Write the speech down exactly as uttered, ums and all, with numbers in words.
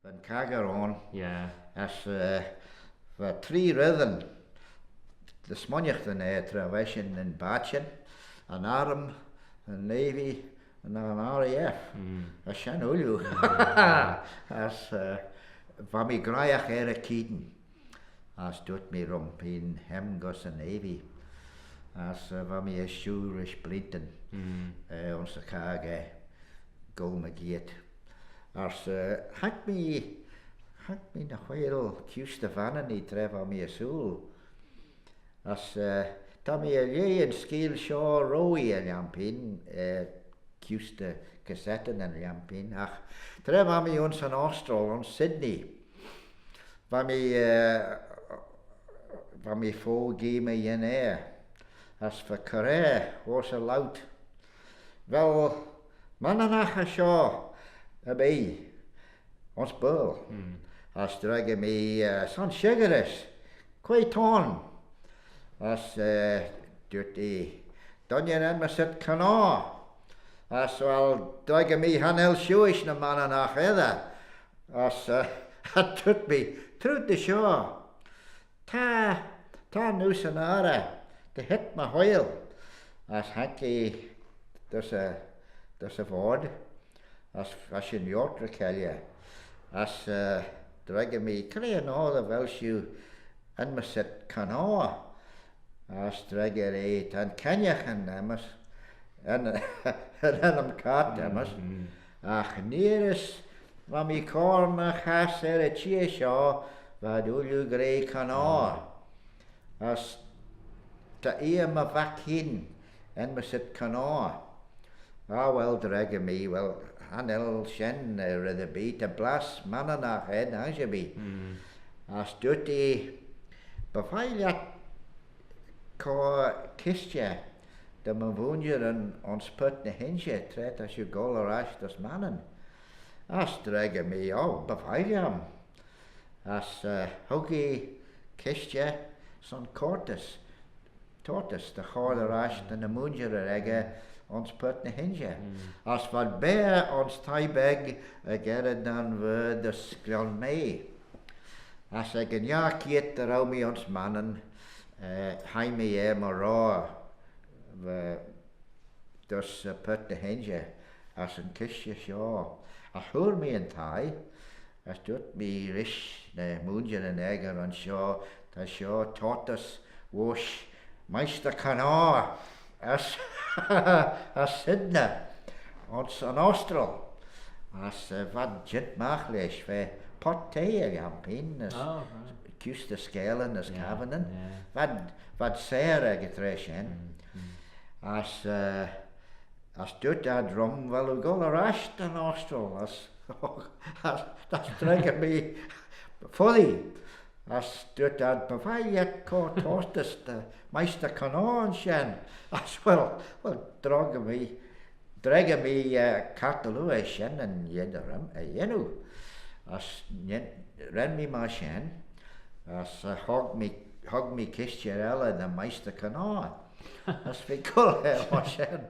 Va'n caggey ayn. Yeah. As, eh, va tree reddyn dy smooinaghtyn er tra v'eshyn yn bachin, yn arm, yn navy, yn R A F. Mm. As shen ooilley. As, eh, va mee graihagh er y keayn. As dooyrt mee rhym pene hem gys y navy. As, eh, va mee er shiu rish bleeantyn, mm, eh, ayns y caggey, eh, goll mygeayrt. As, eh, haink mee, haink mee ny whaiyl kuse dy Vanninee tra va mee ersooyl. As, eh, ta mee er lheh yn skeeal shoh roie er lhiam pene, eh, kuse dy cassettyn er lhiam pene. Agh tra va mee ayns yn Austral, ayns Sydney, va mee, eh, va mee fo gee my yinnair. As va coraa ayns y lout, "Vel Manninagh shoh erbee ayns Baarle?" Mm. As dreggyr mee, eh, "Son shickerys, quoi t'ayn?" As, eh, dooyrt ee, "Dooinney enmyssit Conneau." As, well, dreggyr mee, "Cha nel shiuish ny Manninagh edyr." As, eh, dooyrt mee, "Trooid da shoh. Ta, ta neose yn arrey dy heet my whaiyl." As haink eh dys y, dys y voayrd, as va shin loayrt ry cheilley. As, eh, dreggyr mee, "Cre yn oyr dy vel shiu enmyssit Conneau?" As dreggyr ee, "Ta'n cainnagh enmys, yn, yn ennym cart enmys." Mm. Agh neayr's va mee corney chass er y çheer shoh, v'ad ooilley gra Conneau. As ta eer my vac hene enmyssit Conneau. Ah, well, dreggyr mee, well, cha nel shen, eh, red erbee, ta blass Manninagh ayd, aghterbee. Mm. As dooyrt ee, "By vie lhiat cur kishtey dy my vooinjeryn ayns Purt ny h-Inshey, tra ta shiu goll er ash dys Mannin?" As dreggyr mee, "O, by vie lhiam." As, eh, hug ee kishtey son coartys, tortys dy chur er ash da ny mooinjeryn echey ayns Purt ny h-Inshey. Mm. As v'ad beaghey ayns thie beg ec Error Dun Ver dys Glion May. As ec yn yiarrey keayrt dy row mee ayns Mannin, eh, hie mee er my roar, va, dys, eh, Purt ny h-Inshey, as yn kishtey shoh. As hooar mee yn thie, as dooyrt mee rish ny mooinjeryn echey ayns shoh, "Ta shoh tortys voish Maighstir Conneau ass, ass Sydney, ayns yn Austral." As, eh, v'ad jeant magh lesh, va pot tey er lhiam pene, as, oh, right, kuse dy skeealyn as, yeah, cappanyn. Yeah. V'ad, v'ad seyr ec y traa shen. Mm, mm. As, eh, as dooyrt ad rhym, "Vel oo goll er ash da'n Austral?" As, as, as dreggyr mee, "Foddee." As dooyrt ad, "By vie lhiat cur tortys dy Maighstir Conneau ayns shen." As, well, well, dreggyr mee, dreggyr mee, eh, caghlaa shen yn yannoo, eh, yannoo. As ren mee myr shen, as, eh, hug mee, hug mee kishtey elley dy Maighstir Conneau. As v'eh goll er myr shen.